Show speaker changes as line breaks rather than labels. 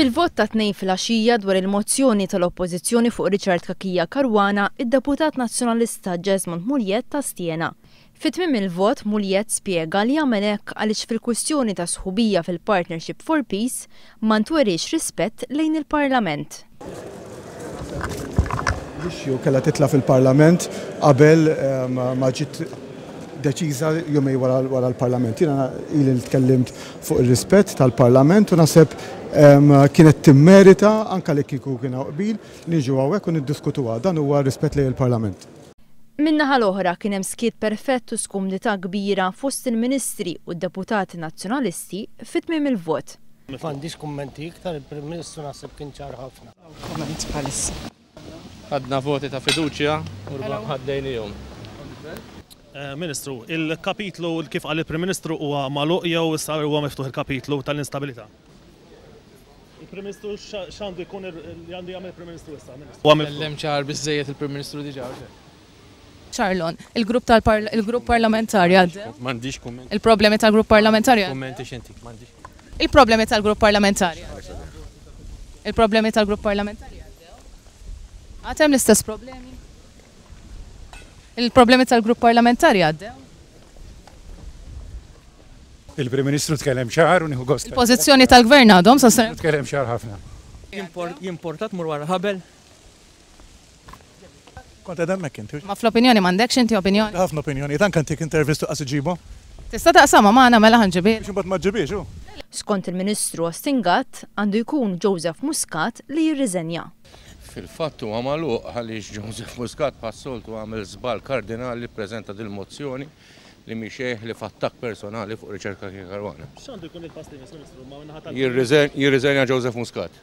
Fil-vot tat-Tnejn filgħaxija dwar il-mozzjoni tal-Oppożizzjoni fuq Richard Cachia Caruana, id-deputat Nazzjonalista Jesmond Mugliett astjena. Fi tmiem il-vot, Mugliett spjega li għamel hekk għaliex fil-kwistjoni tas-sħubija fil-Partnership for Peace ma ntweriex rispett lejn il-Parlament.
L-issue kellha titla' fil-Parlament qabel ma ġiet deċiża jumej wara l-Parlament. Jiena ili li tkellimt fuq ir-rispett tal-Parlament u naħseb kienet timmerita anke li kieku kien hawn qbil niġu hawnhekk u niddiskutuha. Dan huwa rispett lejn il-Parlament.
Min-naħa l-oħra kien hemm skiet perfett u skumdità kbira fost il-Ministri u d-deputati Nazzjonalisti fi tmiem il-vot.
M'għandix kummenti iktar, il-Prim Ministru naħseb kien ċar ħafna.
No comment bħalissa.
Ħadna voti ta' fiduċja u ħaddejnihom.
Ministru, il-kapitlu kif qal il-Prim Ministru huwa magħluq jew issa huwa miftuħ il-kapitlu tal-instabilità? Il-Prim Ministru x'għandu jkun li għandu jagħmel il-Prim Ministru issa?
Tkellem ċar biżżejjed il-Prim Ministru diġà u x'hekk.
Charlon, il-grupp tal il-grupp parlamentari għaddew?
M'għandix kumment.
Il-problemi tal-grupp parlamentari għaddew?
Kummenti x'inti, m'għandix.
Il-problemi tal-grupp parlamentari għaddew? Il-problemi tal-grupp parlamentari għaddew? Għad hemm l-istess problemi? Il-problemi tal-grupp parlamentari għaddew?
Il-Prim Ministru tkellem ċar u nieħu gost.
Il-pożizzjoni tal-Gvern għadhom sosten.
Tkellem ċar ħafna.
Jimporta tmur wara ħabel?
Kont qed hemmhekk inti.
Ma fl-opinjoni m'għandekx inti opinjoni?
Ħafna opinjonijiet, anke ntik intervista qas iġibhom.
Tista' taqsamha magħna mela ħa nġibhielek.
Biex imbagħad ma ġġibhiex hu.
Skont il-Ministru Austin Gatt, għandu jkun Joseph Muscat li jirriżenja.
Fil-fatt huwa magħluq għaliex Joseph Muscat bħas-soltu għamel żball kardinali li ppreżenta dil-mozzjoni li mhi xejn ħlief attakk personali fuq Richard Cachia Caruana.
X'għandu jkun il-pass li jmiss, Ministru, ma' min-naħa tal-.
Jirriżenja Joseph Muscat.